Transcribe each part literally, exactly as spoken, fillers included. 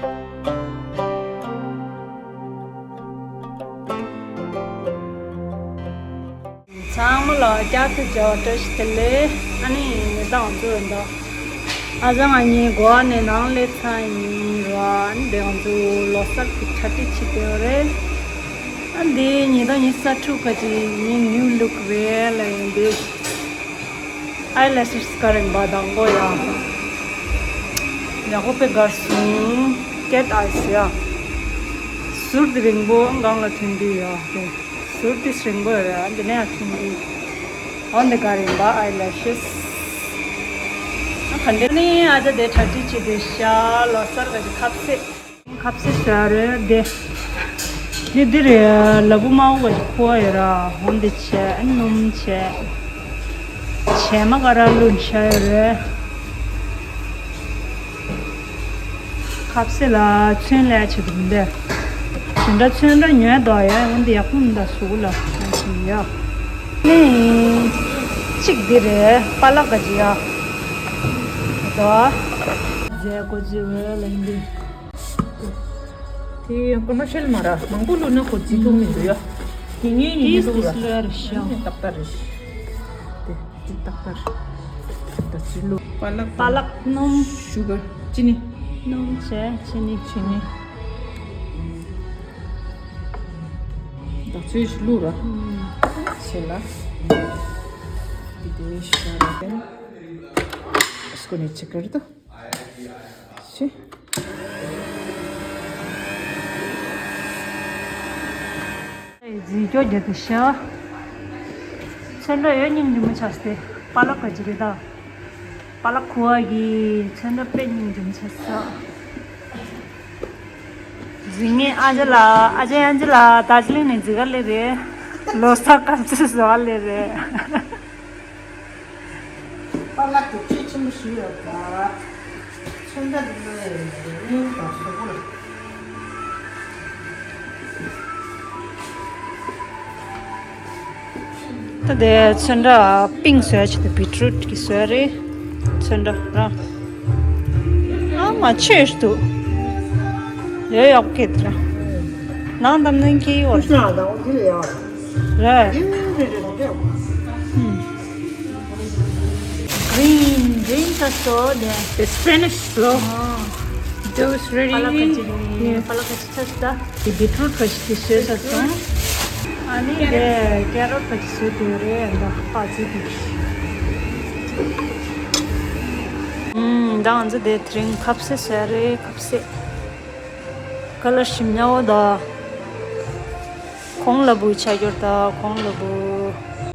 ཚང་མ་ལ་བསྐྱར་དུ་མཇལ་བ་བཀྲ་ཤིས་བདེ་ལེགས། ཨ་ནི་ཉེ་དང་ཚོ་འདུག་ཨ་ཅག་ང་གཉིས་གོ་བ་ནས་ནང་སླེབས་ཚར་ཡིན་ར། ཨ་ནི་དེ་ང་ཚོ་ལོ་གསར་གྱི་གྲ་སྒྲིག་བྱེད་བསྡད་ཡོད་རེད། ཨ་འདི་ཉེ་དང་གཉིས་ས་ཕྲུག་ག་ཅིག་ངའི་ནིའུ་ལུག་རེད་ལ་ཡིན་དེ། ཨའི་ལེ་ཤེས་ག་རིང་པ་དང་གོ་ཡ། ཡག་པོ་དཔེ་དགར་སོང་། ཀེ་ཊི་ཨའི་ཡ། ཟུར་དེ་རིང་པོ་སྒང་ལ་ཐོན་དུས་ཡ། ཟུར་དེ་རིང་པོ་ཡོད་རེད། འདི་ནས་ཡང་ཐོན་དུས། འོ་འདི་ག་རིང་པ་ཨའི་ལེ་ཤེས། ཨ་ག་འདྲ་ནི་ཨ་ཅག་དེ་གྲ་སྒྲིག་བྱེད་དུས་ཤ་ལོ་གསར་ག་ཅིག་ཁ་ཟས། ཁ་ཟས་ཟ་རེད་དེ། ནི་འདི་རེད། ལ་ཕུག་དམར་པོ་གི་ཁུ་བ་ཡོད་ར། འོ་འདི་བྱས་སྣུམ་བྱས། བྱས་མ་ཀ་ར་བླུགས་བཞག་ཡོད་རེད། ཁ་ཟས་ལ་ཚོན་ལས་བྱེད་དུ་མི་འདུག་དེ་འདྲ་ཚོན་འདྲ་ཉོས་འདུག་ཡ། འོ་འདི་ཡག་པོ་མི་འདུག་གཟུགས་ལ་ཡ། ནི་གཅིག་འདི་རེད། པ་ལག་ག་ཅི་ཡ། དོ། རྫས་གོ་ཅི་བས་ལན་འདི། དེ་ཀོ་མར་ཤལ་མ་ར་མང་པོ་བླུགས་ན་གོ་ཅི་ཐུག་མི་འདུག་ཡ། དེ་ངས་ཉིན་ཏིས་བླུགས་ཏིས་ར། ལོས་རེད་ཤག་ཏག་ཏག་རེད། དེ་ཏག་ཏག་རེད། ད་ཅི་བླུགས། པ་ལག་པ་ལག་སྣུམ། ཤུ་གར། ཅི་ནི། སྣུམ་བྱས་ཅི་ནི། ཅི་ནི། ད་ཚོས་ཤིག་བླུགས་ར། ཨུམ། ཞེ་ལ། དེ་དེ་ཤ་ར་དེ། སྐོ་ནི་ཅི་གར་དོ། ཤི། རྫི་སྐྱོ་རྒྱ་དེ་ཤ། ཚོན་འདྲ་ཡོད་སྙིང་རྗེ་མོ་ཆགས་ཏེ། པ་ལག་ག་ཅི་རེད་ད། པ་ལག་ཁུ་བ་གི་ཚོན་འདྲ་དཔེ་སྙིང་རྗེ་མོ་ཆགས་སོ། རྫི་ངའི་ཨ་ཅག་ལ་ཨ་ཅག་ཨ་ཅག་ལ་རྡོ་རྗེ་གླིང་ནས་རྫི་ག་སླེབས་རེད། ལོ་གསར་སྐབས་ཚོད་བཟོ་ག་སླེབས་རེད། པ་ལག་གི་ཁྲུས་ཆེན་པོ་ཞིག་ཡོད་པ། ཚོན་ཁྲ་འདི་ཚོ་ཡིན་སྙིང་དང་གཟུགས་པོ་ལ། ད་དེ་ཚོན་ཁྲ་པིང་བཟོས་བྱས་ཏེ་བི་ཊི་རུ་ཊི་གི་བཟོས་རེད། ཚོན་ཁྲ་ར། ཨ་མ་ཆོས་འདུག་ཡོད་ཡག་གི་དེ་ར། ནང་དམ་ནང་གི་ཡོད་རེད། རེད། Green, green sauce, so there. The Spanish, so. Oh. Those ready. Palakachiri, yeah. Palakachiri sauce, da. The beetroot was the sauce, so. And the carrot was so there, and the pachi. ཨམ། ད་ང་ཚོ་དེ་དེ་རིང་ཁ་ཟས་ཟ་རེད། ཁ་ཟས། ཁ་ལར་ཞིམ་ཉལ་བོ་ད། གོང་ལ་བུ་ཆ་གྱོར་ད། གོང་ལ་བུ།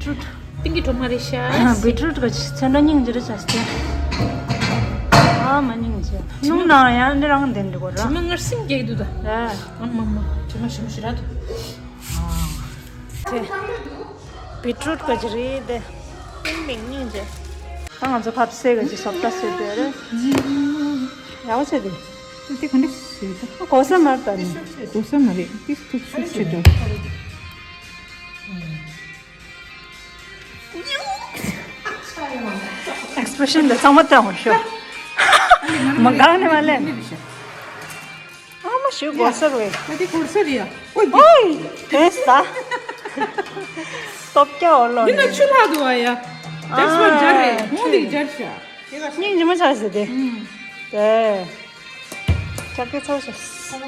བི་ཊི་རུ་ཊི། ཏིང་གི་གྲོག་མ་རེད་ཤག་བི་ཊི་རུ་ཊི་ག་ཚོན་ཁྲ་སྙིང་རྗེ་རེད་ཆགས་ཏེ། ཨ་མ་སྙིང་རྗེ། སྣུམ་ནང་ཡང་འདི་རང་བསྟན་འགྲོ་གོ་ར། དྲི་མ་ངར་སིམ་རྒྱག་གི་འདུག་ད། ཨ་མ་མ། དྲི་མ་ཞིམ་ཞིག་ར་འདུག་དེ། བི་ཊི་རུ་ཊི་ག་ཅི་རེད་དེ། ཏིང་མིང་སྙིང་རྗེ། ད་ང་ཚོ་ཁ་ཟས་ག་ཅི་བཟོ་ལྟ་བཟོས་བསྡད་རེད། ཡག་པོ་བྱས་ཏེ། དེ་ག་འདྲ་ཞིག་ད། གོ་ས་མ་རེད་ད་ནི། གོ་ས་མ་རེད། ཏིག་ཏིག་ཤུགས་ཆེ་འགྲོ། ཨེག་སི་པི་རེ་ཤན་དེ་ཚང་མ་སྟོན་དགོས་ཤོག་མ་གང་ནས་མ་ལེན། ཨ་མ་ཞུ་གོ་ས་རེད། ད་དེ་གོ་ས་རེད་ཡ། ཨོ་དེ། ཨོའི། དེ་ས། སྟོབས་རྒྱལ་འོ་ལོ། འདི་ན་ཆུ་ལྷག་འདུག་བ་ཡ། དེ་སོ་སྦྱར་རེད། ཨ། མོ་འདི་སྦྱར་ཤག་སྙིང་རྗེ་མོ་ཆགས་ཟེར་ཏེ། ཨུམ། དེ། ཆགས་ཀྱི་ཚོར་ཤག་ཟབ་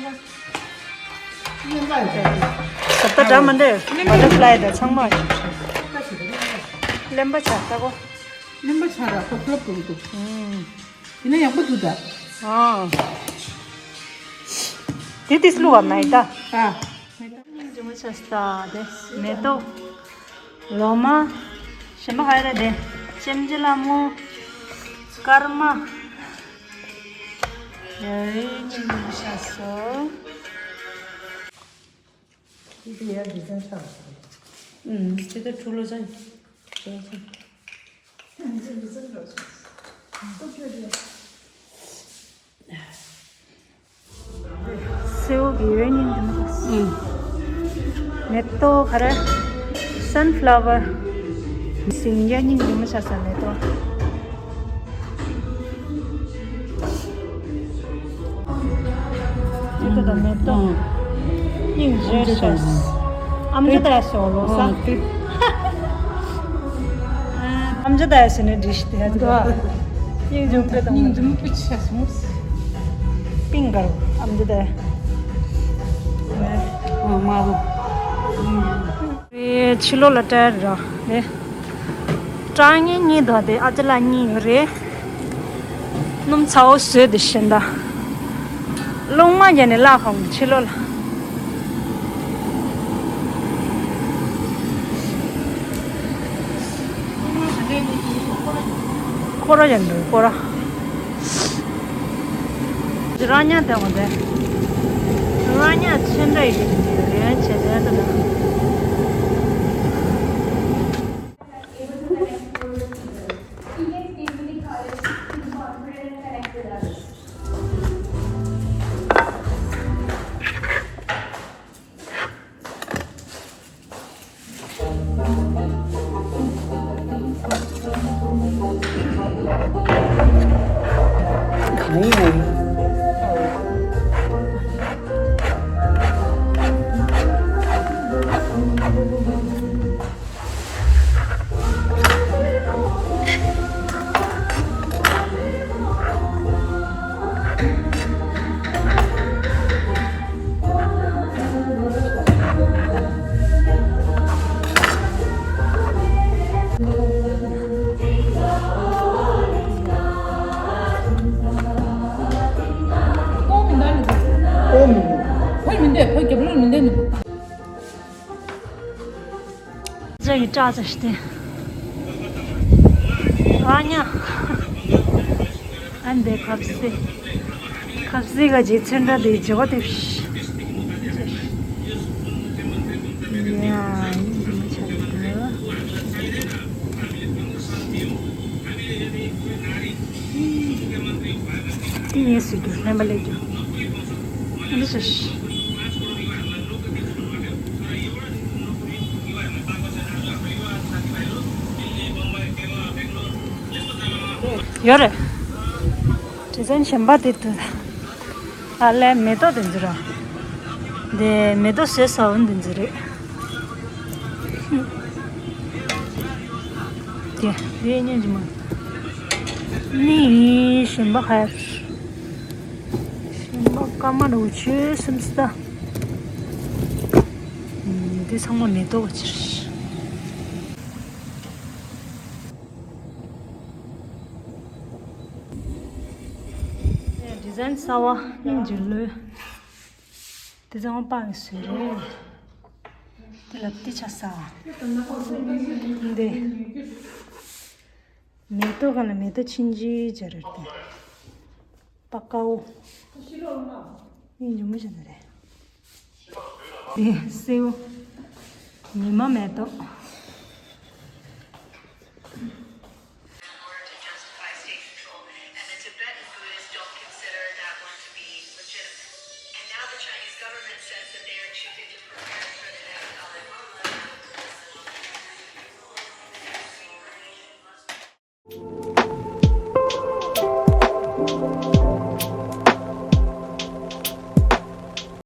ད་འདྲ་མ་འདྲ། བ་ཊར་ཕ་ལའི་དང་ཚང་མ། གླེན་པ་ཆགས་ད་གོ། གླེན་པ་ཆགས་ར་ཁོ་ལོབ་ལོབ་འདུག་ཨུམ། དེ་ན་ཡག་པོ་འདུག་ད། ཨ། དེ་དེ་སླུ་བ་མེད་ད། ཨ། སྙིང་རྗེ་མོ་ཆགས་ད་དེ་མེ་ཏོག་ལོ་མ། གཞན་པ་ག་རེ་རེད་དེ། ཅེམ་ཅི་ལ་མོ། སྐར་མ། ཡ་ཡ་སྙིང་རྗེ་མོ་ཆགས་སོ། ཨུམ། ཅི་ལྟར་ཁྲུ་ལོ་ཅན། སེའུ་གི་ཡོད་སྙིང་རྗེ་མོ། ཨུམ། མེ་ཏོག་ག་རེ། སན་ཕ་ལ་ཝར། སིང་ག་སྙིང་རྗེ་མོ་ཆགས་ས་མེ་ཏོག་ཅི་ད་ད་མེ་ཏོག་སྙིང་རྗེ་ཤེས། ཨམ་ཅི་ད་ཡ་ཤོ་ལོ་ས། ཨམ་ཅི་ད་ཡ་ཤེ་ནི་འདྲི་ཤི་ཏེ་ཡ་ཅི་ད། སྙིང་རྗེ་པེ་དང་། སྙིང་རྗེ་པེ་ཆེ་སོང་། པིང་གར་ཨམ་ཅི་ད་ཡ། ཨ་མ་བུ། རེད། ཕྱི་ལོགས་ལ་སྤྲད་ར་རེད། སྲང་ཉིན་གཉིས་དང་དེ་ཨ་ཅེ་ལ་གཉིས་ཡོད་རེད། སྣུམ་ཚ་བོ་བཟོས་དེ་བཞིན་ད། རླུང་མ་བརྒྱབ་ནས་བརླག་ཧོང་ཕྱི་ལོགས་ལ། སྐོར་ར་ཡང་འདུག་སྐོར་ར། ར་ཉ་དེ་འོ་དེ། ར་ཉ་ཆེན་འདྲ་ཡི་གེ་དེ་འདི་རེད་བྱས་དེ་ད་ད། ཨོ་མི་འདུག་ཨོ་མི་འདུག་ཕ་རྒྱབ་ལོགས་མི་འདུག་ཅག་གི་སྐྲ་ཅག་ཤི་སྟེ། ཨ་ཉ། ཨ་འདི་ཁབ་སི། ཁབ་སི་ག་ཇེ་ཚོན་འདྲ་དེ་ཇོ་དེ་ཤི། ཡ། ཡིན་གྱི་མི་ཆ་གི་འདུག་དེ་ངས་སུ་རྒྱུ་ལྷན་པ་ལས་རྒྱུ། འདི་ཤི། ཡོད་རེད། དྲི་བཟང་གཞན་པ་དེ་དུ། ཨ་ལས་མེ་ཏོག་དེ་ཚོ་ར། དེ་མེ་ཏོག་བཟོས་ས་འོ་དེ་ཚོ་རེད། དེ་དེ་སྙན་གྱི་མ། ནི་གཞན་པ་ཧ་ཡ། གཞན་པ་ཀ་མ་རུ་ཆོས་སེམས་སི་ད། དེ་ཚང་མ་མེ་ཏོག་ཅིག་ཌི་ཛའིན་གསར་བ་སྙིང་རྗེ་ལོས། དེ་ཚང་མ་པང་གི་སུ་རེད། དེ་ལ་དེ་ཆ་ས། འདི། མེ་ཏོག་ག་ལ་མེ་ཏོག་ཆིན་ཅི་ཅ་རེད་དེ། པ་ཀའོ། ཡིན་ཇུ་མི་ཤེས་ནི་རེད། དེ་སེའུ། ཉི་མ་མེ་ཏོག